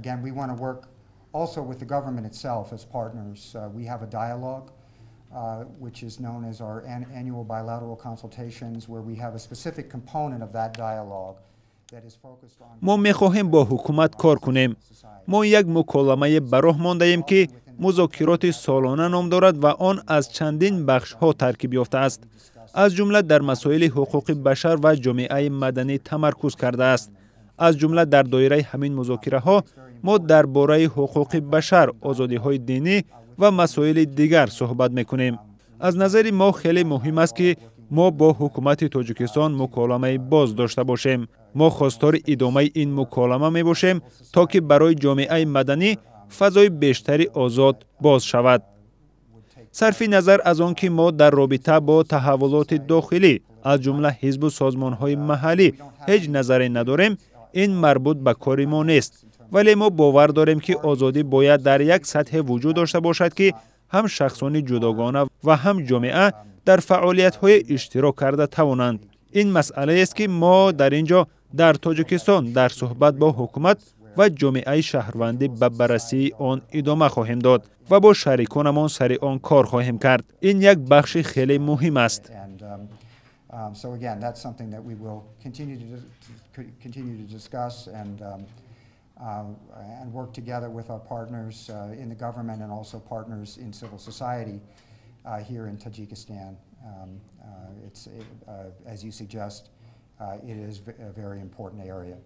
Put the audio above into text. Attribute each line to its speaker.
Speaker 1: Again, we want to work also with the government itself as partners. We have a dialogue, which is known as our annual bilateral consultations, where we have a specific component of that dialogue that is focused on.
Speaker 2: Мо мехоҳем бо ҳукумат кор кунем. Мо як муколамае ба роҳ мондаем, ки музокироти солона ном дорад ва он аз чандин бахшҳо таркиб ёфтааст, аз ҷумла дар масоили ҳуқуқи башар ва ҷомеаи маданӣ тамаркуз кардааст. Аз ҷумла дар доираи ҳамин музокираҳо мо дар бораи ҳуқуқи башар, озодиҳои динӣ ва масоили дигар суҳбат мекунем. Аз назари мо хеле муҳим аст, ки мо бо ҳукумати Тоҷикистон муколамаи боз дошта бошем. Мо хостори идомаи ин муколама мебошем, то ки барои ҷомеаи маданӣ фазои бештари озод боз шавад. Сарфи назар аз он ки мо дар робита бо таҳаввулоти дохилӣ, аз ҷумла ҳизбу созмонҳои маҳаллӣ, ҳеҷ назаре надорем, ин марбут ба кори мо нест, вале мо бовар дорем, ки озодӣ бояд дар як сатҳе вуҷуд дошта бошад, ки ҳам шахсони ҷудогона ва ҳам ҷомеа дар фаъолиятҳое иштирок карда тавонанд. Ин масъалаест, ки мо дар ин ҷо, дар Тоҷикистон, дар суҳбат бо ҳукумат ва ҷомеаи шаҳрвандӣ ба баррасии он идома хоҳем дод ва бо шариконамон сари он кор хоҳем кард. Ин як бахши хеле муҳим аст.
Speaker 1: So again, that's something that we will continue to discuss and work together with our partners in the government and also partners in civil society here in Tajikistan. It's, as you suggest, it is a very important area.